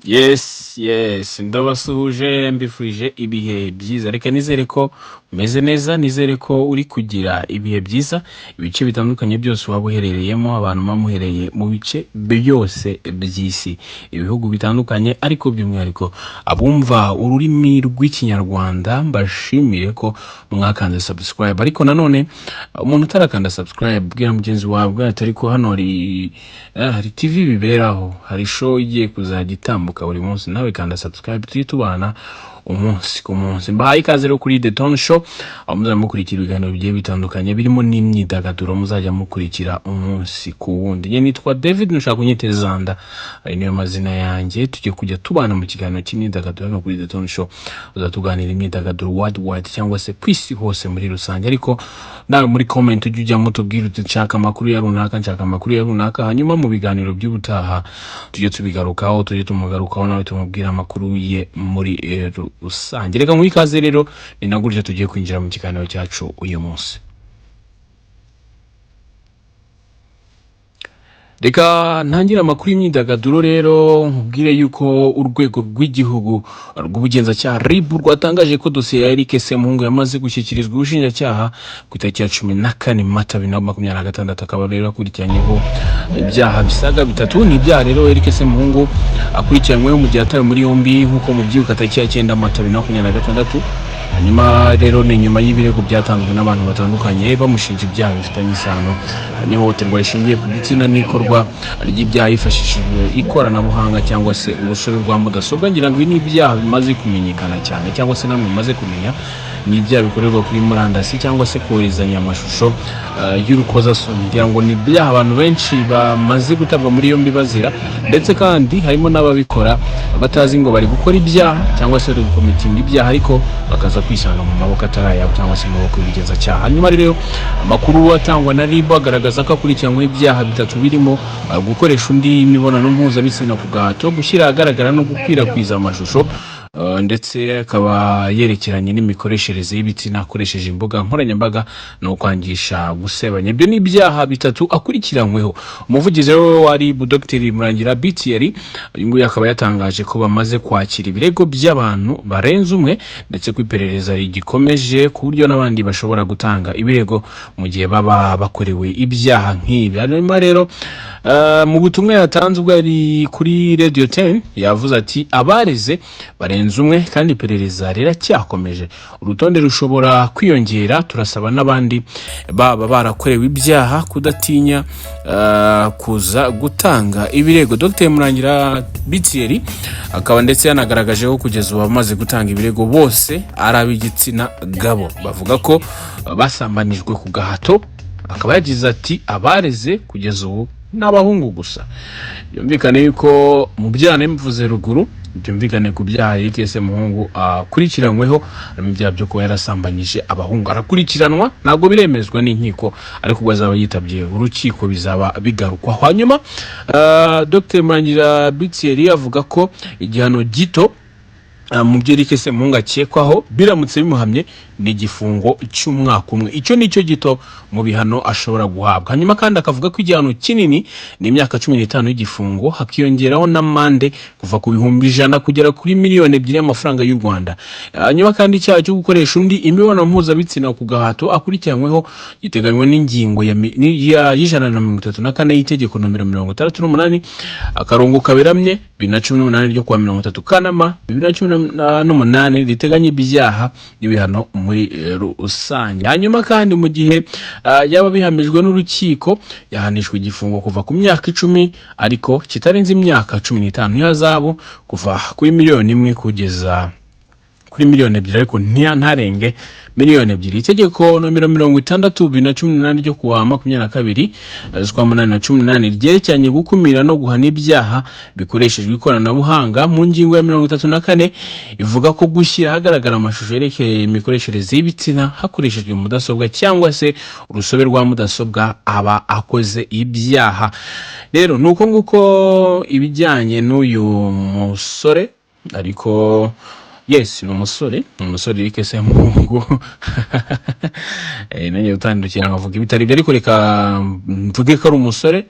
Yes, ndabasuhuje, mbifurije ibihe byiza. Reka nizere ko umeze neza, nizere ko uri kugira ibihe byiza, ibice bitandukanye byose waba uherereyemo, abantu muba muherereye mu bice byose by'isi, ibihugu bitandukanye, ariko by'umwihariko abumva ururimi rw'Ikinyarwanda, mbashimire ko mwakanze subscribe. Ariko nanone umuntu utarakanda subscribe, bwira mugenzi wawe ati ariko hano hari TV biberaho, hari show igiye kuzajya itambuka buri munsi, nawe kanda subscribe tujye tubana umunsi ku munsi. Mbahaye ikaze rero kuri The Tone Show, aho muzajya mukurikira ibiganiro bigiye bitandukanye birimo n'imyidagaduro, muzajya mukurikira umunsi ku wundi. Njye nitwa David, nushaka kunyita Zanda, ayo niyo mazina yanjye. Tugiye kujya tubana mu kiganiro cy'imyidagaduro hano kuri The Tone Show, tuzatuganira imyidagaduro worldwide cyangwa se ku isi hose muri rusange. Ariko nawe muri comment ujye ujyamo tubwire uti nshaka amakuru ya runaka, nshaka amakuru ya runaka, hanyuma mu biganiro by'ubutaha tujye tubigarukaho, tujye tumugarukaho nawe tumubwira amakuru ye muri rusange. Reka nguhe ikaze rero, ni na gutya tugiye kwinjira mu kiganiro cyacu uyu munsi. Reka ntangire amakuru y'imyidagaduro rero, nkubwire yuko urwego rw'igihugu rw'ubugenzacyaha RIB rwatangaje ko dosiye ya Eric Semuhungu yamaze gushyikirizwa ubushinjacyaha ku itariki ya 14 Mata 2026, akaba rero akurikiranyeho ibyaha bisaga bitatu. Ni ibyaha rero Eric Semuhungu akurikiranyweho mu gihe atawe muri yombi, nk'uko mubyibuka, tariki ya 9 Mata 2026. Hanyuma rero ni nyuma y'ibirego byatanzwe n'abantu batandukanye bamushinja ibyaha bifitanye isano n'ihohoterwa rishingiye ku gitsina n'ikorwa ry'ibyaha hifashishijwe ikoranabuhanga cyangwa se urusobe rwa mudasobwa. Ngira ngo ibi ni ibyaha bimaze kumenyekana cyane, cyangwa se namwe mumaze kumenya, ni ibyaha bikorerwa kuri murandasi cyangwa se koherezanya amashusho y'urukozasoni. Ngira ngo ni ibyaha abantu benshi bamaze gutabwa muri yombi bazira, ndetse kandi harimo n'ababikora batazi ngo bari gukora ibyaha cyangwa se bari gukomitinga ibyaha, ariko bakaza kwisanga mu maboko atari ayabo cyangwa se mu maboko y'ubugenzacyaha. Hanyuma rero amakuru atangwa na RIB agaragaza ko akurikiranyweho ibyaha bitatu birimo gukoresha undi imibonano mpuzabitsina ku gahato, gushyira ahagaragara no gukwirakwiza amashusho, ndetse akaba yerekeranye n'imikoreshereze y'ibitsina akoresheje imbuga nkoranyambaga no kwangisha gusebanya. Ibyo ni ibyaha bitatu akurikiranyweho. Umuvugizi rero wa RIB, Dr Murangira BTR, uyu nguyu akaba yatangaje ko bamaze kwakira ibirego by'abantu barenze umwe, ndetse ko iperereza rigikomeje ku buryo n'abandi bashobora gutanga ibirego mu gihe baba bakorewe ibyaha nk'ibi. Hanyuma rero mu butumwa yatanze ubwo yari kuri Radio 10, yavuze ati abareze barenze umwe kandi iperereza riracyakomeje, urutonde rushobora kwiyongera, turasaba n'abandi baba barakorewe ibyaha kudatinya kuza gutanga ibirego. Dr Murangira BTR akaba ndetse yanagaragaje ko kugeza ubu abamaze gutanga ibirego bose ari ab'igitsina gabo, bavuga ko basambanijwe ku gahato. Akaba yagize ati abareze kugeza ubu ni abahungu gusa. Byumvikane yuko mu byaha mvuze ruguru, byumvikane ku byaha Eric Semuhungu akurikiranyweho, harimo ibyaha byo kuba yarasambanyije abahungu. Arakurikiranwa, ntabwo biremezwa n'inkiko, ariko ubwo azaba yitabye urukiko bizaba bigarukwaho. Hanyuma Dr Murangira BTR avuga ko igihano gito mu byo Eric Semuhungu akekwaho biramutse bimuhamye ni igifungo cy'umwaka umwe, icyo ni cyo gito mu bihano ashobora guhabwa. Hanyuma kandi akavuga ko igihano kinini ni imyaka 15 y'igifungo, hakiyongeraho n'amande kuva ku 100,000 kugera kuri 2 miliyoni y'amafaranga y'u Rwanda. Hanyuma kandi icyaha cyo gukoresha undi imibonano mpuzabitsina ku gahato akurikiranyweho giteganywa n'ingingo ya 134 y'itegeko nomero 68 akarongo kaberamye 2018 ryo kuwa 30 Kanama 2018, riteganya ibyaha n'ibihano muri rusange. Hanyuma kandi mu gihe yaba bihamijwe n'urukiko, yahanishwa igifungo kuva ku myaka 10 ariko kitarenze imyaka 15, y'ihazabu kuva kuri 1 miliyoni kugeza kuri 2 miliyoni, ariko ntarenge 2 miliyoni. Itegeko nomero 60 2018 ryo kuwa 22 z'ukwa munani na 18 ryerekeranye gukumira no guhana ibyaha bikoreshejwe ikoranabuhanga, mu ngingo ya 34 ivuga ko gushyira ahagaragara amashusho yerekeye imikoreshereze y'ibitsina hakoreshejwe mudasobwa cyangwa se urusobe rwa mudasobwa aba akoze ibyaha. Rero ni uko nguko ibijyanye n'uyu musore, ariko yes, ni umusore, ni umusore Eric Semuhungu. Nanjye gutandukira nkavuga ibitari byo, ariko reka mvuge ko ari umusore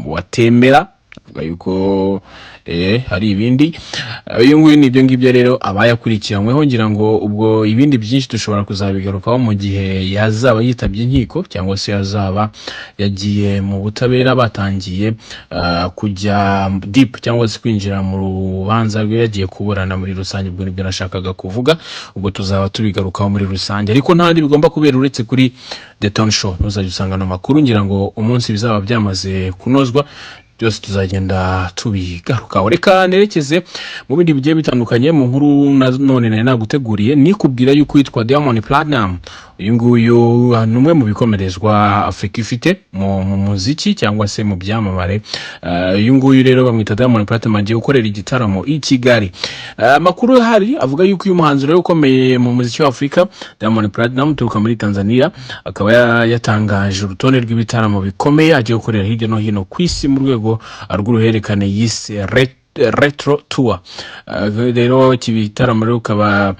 watemera. Avuga yuko hari ibindi. Uyu nguyu ni ibyo ngibyo rero aba yakurikiranyweho. Ngira ngo ubwo ibindi byinshi dushobora kuzabigarukaho mu gihe yazaba yitabye inkiko cyangwa se yazaba yagiye mu butabera, batangiye kujya deep cyangwa se kwinjira mu rubanza rwe, yagiye kuburana muri rusange. Ubwo nibyo nashakaga kuvuga, ubwo tuzaba tubigarukaho muri rusange, ariko nta handi bigomba kubera uretse kuri The Tone Show. Ntuzajya usanga ano makuru. Ngira ngo umunsi bizaba byamaze kunozwa byose tuzagenda tubigarukaho. Reka nerekeze mu bindi bigiye bitandukanye. Mu nkuru na none nari naguteguriye, nikubwira yuko witwa Diamond Platnumz, uyu nguyu ni umwe mu bikomerezwa Afurika ifite mu muziki cyangwa se mu byamamare. Uyu nguyu rero bamwita Diamond Platnumz, agiye gukorera igitaramo i Kigali. Amakuru ahari avuga yuko uyu muhanzi rero ukomeye mu muziki wa Afurika, Diamond Platnumz uturuka muri Tanzania, akaba yatangaje urutonde rw'ibitaramo bikomeye agiye gukorera hirya no hino ku isi mu rwego rw'uruhererekane yise Retro Tour. Rero iki bitaramo rero ukaba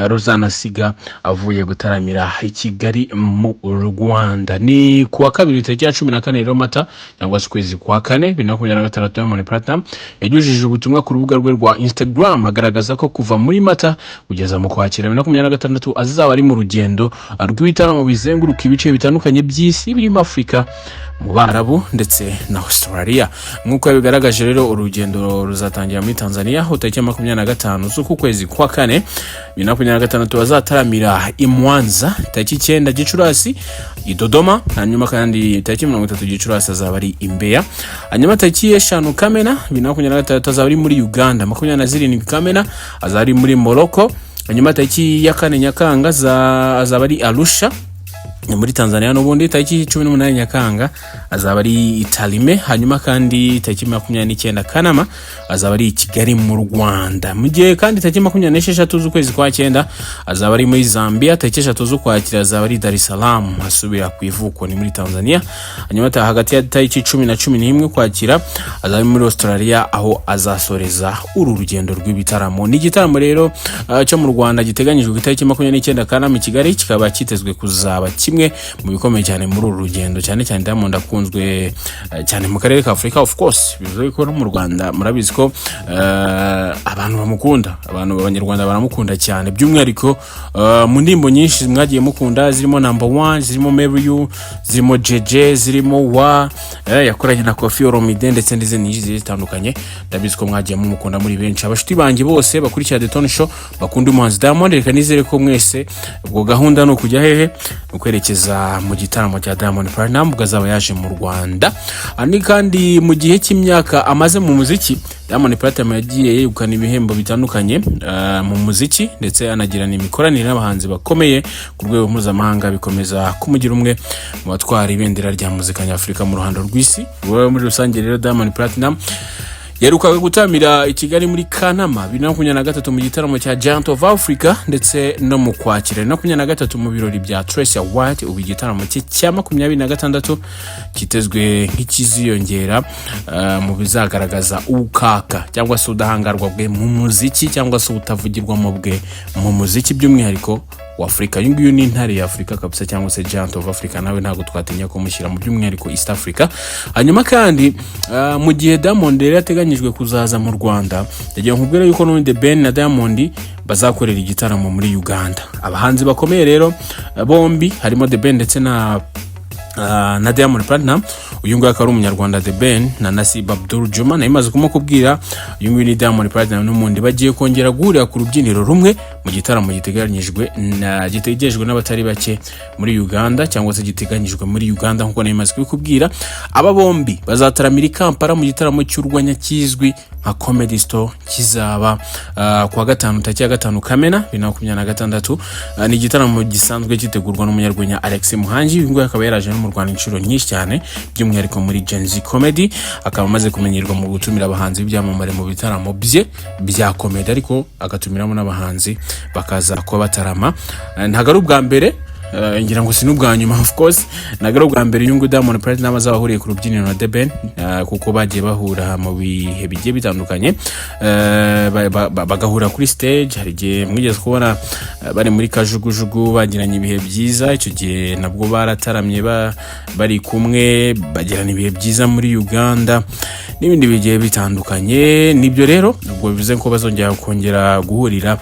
ruzanasiga avuye gutaramira i Kigali mu Rwanda. Ni kuwa kabiri, tariki ya 14 rero Mata cyangwa se ukwezi kwa kane 2026. Diamond Platnumz yanyujije ubutumwa ku rubuga rwe rwa Instagram, agaragaza ko kuva muri Mata kugeza mu Kwakira 2026 azaba ari mu rugendo rw'ibitaramo bizenguruka ibice bitandukanye by'isi, birimo Afurika, mu Barabu ndetse na Australia. Nk'uko yabigaragaje rero, urugendo ruzatangira muri Tanzania, aho tariki ya 25 z'uku kwezi kwa kane 2026 bazataramira i Mwanza, tariki 9 Gicurasi i Dodoma, hanyuma kandi tariki 30 Gicurasi azaba ari i Mbeya, hanyuma tariki 5 Kamena 2026 azaba ari muri Uganda, 27 Kamena azaba ari muri Morocco, hanyuma tariki ya 4 Nyakanga azaba ari Arusha, ni muri Tanzania n'ubundi, tariki 18 Nyakanga azaba ari i Tarime, hanyuma kandi tariki 29 Kanama azaba ari i Kigali mu Rwanda. Mu gihe kandi tariki 26 z'ukwezi kwa cyenda azaba ari muri Zambia, tariki 3 z'Ukwakira azaba ari i Dar es Salaam, asubira ku ivuko, ni muri Tanzania, hanyuma hagati ya tariki 10 na 11 Ukwakira azaba ari muri Australia, aho azasoreza uru rugendo rw'ibitaramo. Ni igitaramo rero cyo mu Rwanda giteganyijwe ku itariki 29 Kanama i Kigali, kikaba kitezwe kuzaba kimwe mu bikomeye cyane muri uru rugendo, cyane cyane Diamond akunzwe cyane mu karere ka Afurika. Of course bivuze ko no mu Rwanda murabizi ko abantu bamukunda, abantu b'Abanyarwanda baramukunda cyane, by'umwihariko mu ndirimbo nyinshi mwagiye mukunda, zirimo Number One, zirimo Marry You, zirimo Jeje, zirimo Wa yakoranye na Koffi Olomide ndetse n'izindi nyinshi zigiye zitandukanye. Ndabizi ko mwagiye mumukunda muri benshi. Abashuti banjye bose bakurikira The Tone Show bakunda umuhanzi Diamond, reka nizere ko mwese ubwo gahunda ni ukujya hehe? Ni ukwerekeza mu gitaramo cya Diamond Platnumz ubwo azaba yaje mu Rwanda. Ni kandi mu gihe cy'imyaka amaze mu muziki, Diamond Platnumz yagiye yegukana ibihembo bitandukanye mu muziki, ndetse anagirana imikoranire n'abahanzi bakomeye ku rwego mpuzamahanga, bikomeza kumugira umwe mu batwara ibendera rya muzika nyafurika mu ruhando rw'isi. Muri rusange rero, Diamond Platnumz yaherukaga gutamira i Kigali muri Kanama 2023 mu gitaramo cya Giant of Africa, ndetse no mu Kwakira 2023 mu birori bya Trace Award. Ubu igitaramo cye cya 26 kitezwe nk'ikiziyongera mu bizagaragaza ubukaka cyangwa se ubudahangarwa bwe mu muziki, cyangwa se ubutavugirwamo bwe mu muziki, by'umwihariko wa Afurika. Uyu nguyu ni intare ya Afurika kabisa, cyangwa se Giant of Africa, nawe ntabwo twatinya kumushyira mu by'umwihariko East Africa. Hanyuma kandi mu gihe Diamond rero yateganyijwe kuzaza mu Rwanda, ndagira nkubwire yuko n'ubundi Ben na Diamond bazakorera igitaramo muri Uganda. Abahanzi bakomeye rero bombi, harimo The Ben ndetse na Diamond Platnumz, uyu nguyu akaba ari Umunyarwanda The Ben na Nasib Abdul Juma nayo imaze kumukubwira, uyu nguyu ni Diamond Platnumz, n'ubundi bagiye kongera guhurira ku rubyiniro rumwe mu gitaramo giteganyijwe na gitegerejwe n'abatari bake muri Uganda, cyangwa se giteganyijwe muri Uganda nk'uko nayo imaze kubikubwira. Aba bombi bazataramira i Kampala mu gitaramo cy'urwenya kizwi nka Comedy Store, kizaba kuwa gatanu, tariki ya 5 Kamena 2026. Ni igitaramo gisanzwe gitegurwa n'umunyarwenya Alex Muhangi. Uyu nguyu akaba yaraje no mu Rwanda inshuro nyinshi cyane, by'umwihariko muri Gen Z Comedy, akaba amaze kumenyerwa mu gutumira abahanzi b'ibyamamare mu bitaramo bye bya comedy, ariko agatumiramo n'abahanzi bakaza kuba batarama. Ntabwo ari ubwa mbere. Ngira ngo si n'ubwa nyuma, of course ntabwo ari ubwa mbere uyu nguyu Diamond Platnumz azaba ahuriye ku rubyiniro na The Ben, kuko bagiye bahura mu bihe bigiye bitandukanye, bagahura kuri stage. Hari igihe mwigeze kubona bari muri kajugujugu bagiranye ibihe byiza. Icyo gihe nabwo barataramye bari kumwe, bagirana ibihe byiza muri Uganda n'ibindi bigiye bitandukanye. Nibyo rero, ubwo bivuze ko bazongera kongera guhurira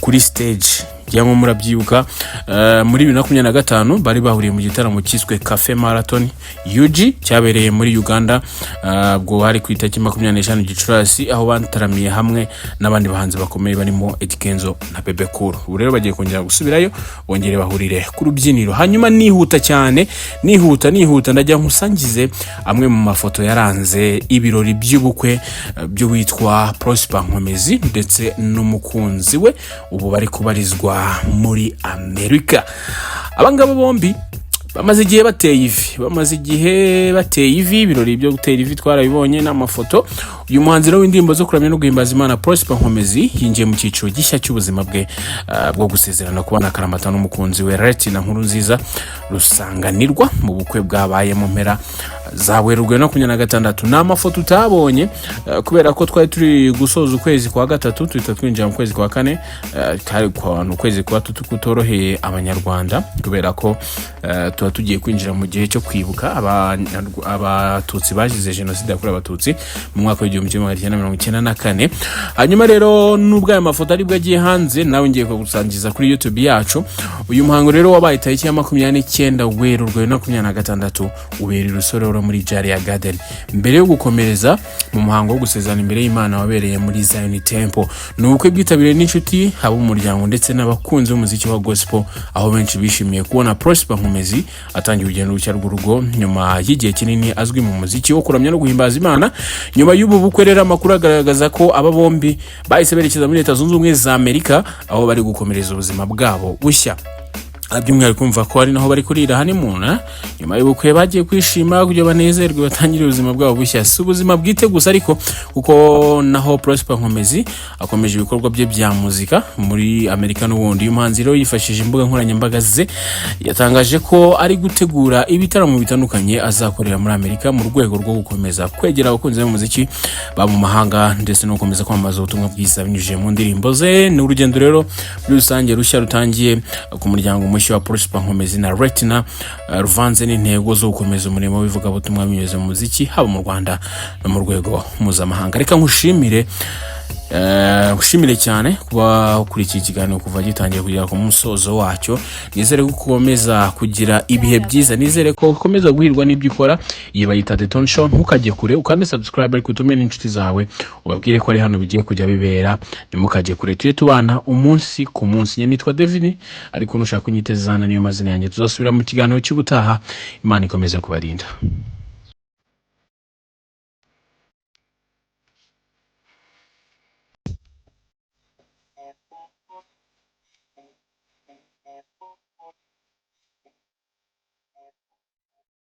kuri stage. Cyangwa murabyibuka, muri 2025 bari bahuriye mu gitaramo cyiswe Cafe Marathon UG cyabereye muri Uganda, ubwo hari ku itariki 25 Gicurasi, aho bataramiye hamwe n'abandi bahanzi bakomeye barimo Eddy Kenzo na Bebe Cool. Ubu rero bagiye kongera gusubirayo, bongere bahurire ku rubyiniro. Hanyuma nihuta cyane, nihuta nihuta, ndajya nkusangize amwe mu mafoto yaranze ibirori by'ubukwe by'uwitwa Prosper Nkomezi ndetse n'umukunzi we ubu bari kubarizwa muri Amerika. Abangaba bombi bamaze igihe bateye ivi, bamaze igihe bateye ivi. Ibirori byo gutera ivi twarabibonye n'amafoto. Uyu muhanzi rero w'indirimbo zo kuramya no guhimbaza Imana, Prosper Nkomezi, yinjiye mu cyiciro gishya cy'ubuzima bwe bwo gusezerana kubana akaramata n'umukunzi we Retina Nkuru Nziza Rusanganirwa mu bukwe bwabaye mu mpera za Werurwe 26. Ni amafoto utabonye kubera ko twari turi gusoza ukwezi kwa gatatu, tuhita twinjira mu kwezi kwa kane. Kari ni ukwezi kuba kutoroheye Abanyarwanda kubera ko tuba tugiye kwinjira mu gihe cyo kwibuka Abatutsi bazize Jenoside yakorewe Abatutsi mu mwaka w'1994. Hanyuma rero, nubwo aya mafoto aribwo agiye hanze, nawe ngiye kugusangiza kuri YouTube yacu. Uyu muhango rero wabaye tariki ya 29 Werurwe 2026, ubera i Rusororo muri Jalia Garden, mbere yo gukomereza mu muhango wo gusezerana imbere y'Imana wabereye muri Zion Temple. Ni ubukwe bwitabiriwe n'inshuti, haba umuryango ndetse n'abakunzi b'umuziki wa gospel, aho benshi bishimiye kubona Prosper Nkomezi atangiye urugendo rushya rw'urugo nyuma y'igihe kinini azwi mu muziki wo kuramya no guhimbaza Imana. Nyuma y'ubu bukwe rero, amakuru agaragaza ko aba bombi bahise berekeza muri Leta Zunze Ubumwe za Amerika, aho bari gukomereza ubuzima bwabo bushya. By'umwihariko kumva ko ari naho bari kurira honeymoon. Nyuma y'ubukwe bagiye kwishima kugira banezerwe, batangire ubuzima bwabo bushya. Si ubuzima bwite gusa ariko, kuko naho Prosper Nkomezi akomeje ibikorwa bye bya muzika muri Amerika n'ubundi. Uyu muhanzi rero yifashishije imbuga nkoranyambaga ze, yatangaje ko ari gutegura ibitaramo bitandukanye azakorera muri Amerika mu rwego rwo gukomeza kwegera abakunzi b'umuziki ba mu mahanga ndetse no gukomeza kwamamaza ubutumwa bwiza binyujije mu ndirimbo ze. Ni urugendo rero muri rusange rushya rutangiye ku muryango mushya wa Prosper Nkomezi na Retina, ruvanze n'intego zo gukomeza umurimo w'ivugabutumwa binyuze mu muziki, haba mu Rwanda no mu rwego mpuzamahanga. Reka nkushimire, ngushimire cyane kuba ukurikiye ikiganiro kuva gitangiye kugera ku musozo wacyo. Nizere ko ukomeza kugira ibihe byiza, nizere ko ukomeza guhirwa n'ibyo ukora. Iyi bayita The Tone Show. Ntukajye kure, ukande subscribe, ariko utume n'inshuti zawe, ubabwire ko ari hano bigiye kujya bibera. Ntimukajye kure, tujye tubana umunsi ku munsi. Njye nitwa David, ariko nushaka kunyitezana niyo mazina yanjye. Tuzasubira mu kiganiro cy'ubutaha. Imana ikomeze kubarinda.